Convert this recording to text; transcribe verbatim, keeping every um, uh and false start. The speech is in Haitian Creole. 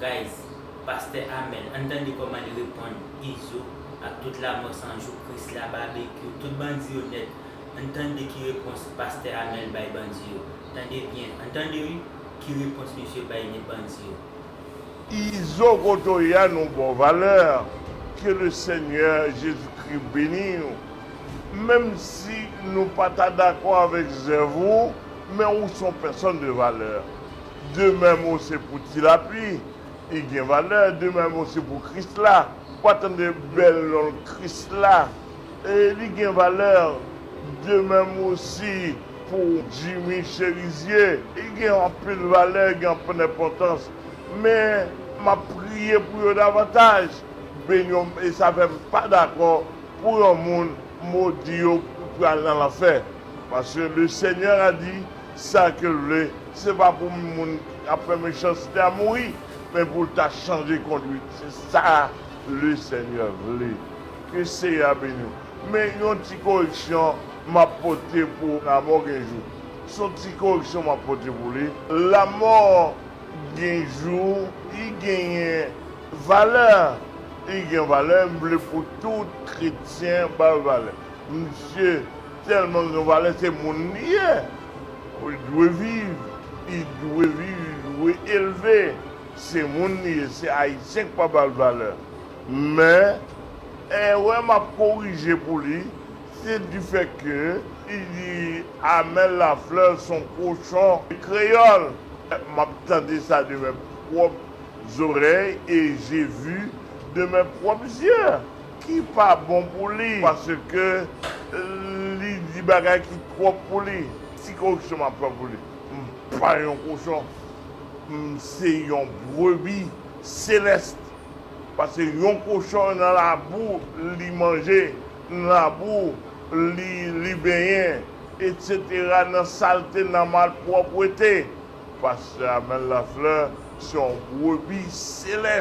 Guys, Pastè Amel, ann tande kòman li reponn Izo ak tout Lamò San Jou, Krisla, Babekyou, tout bandi yo nèt. Ann tande ki repons Pastè Amel bay bandi yo. Tande byen, ann tande wi, ki repons misye bay nèt bandi yo. Izo, kote w ye a, nou ba w valè. Ke le Senyè Jezikri beni w. Menm si nou pa ta dakò avèk zèv ou, men ou se yon pèsòn de valè. De menm ou se pou Ti Lapli, li gen valè. De menm ou se pou Krisla. Ou pa tande bèl non l Krisla. E li gen valè. De menm osi pou Jimmy Cherizier. Li gen anpil valè, gen anpil enpòtans. Men, m ap priye pou yo davantaj. Beni yo, e sa fè m pa dakò pou yon moun modi yo pou pral nan lanfè. Paske le Senyè a di sa ke l vle, se pa pou moun k ap fè mechanste a mouri, men pou l ta chanje kondwit. Se sa le Senyè vle. Ke Senyè a beni w. Men yon ti koreksyon m ap pote pou Lamò Gen Jou. Se yon ti koreksyon m ap pote pou li. Lamò Gen Jou, li genyen valè. Li gen valè, m vle pou tout kretyen ba l valè. Misye tèlman gen valè, se moun li ye. Li dwe viv, li dwe viv, li dwe elve. Se moun li ye, se Ayisyen k pa ba l valè. Men, erè m ap korije pou li, se di fè ke li di Amel Lafleur se yon kochon kreyòl. M ap tande sa de mè pwòp zorèy e j'ai vu de mes propres yeux ki pa bon pou li, paske li di bagay ki twòp pou li. Ti koreksyon m ap fè pou li. M pa yon kochon. M se yon brebi selès. Paske yon kochon nan labou li manje, nan labou li, li benyen, etsetera, nan salte, nan malpwòpte. Pastè Amel Lafleur se yon brebi selès.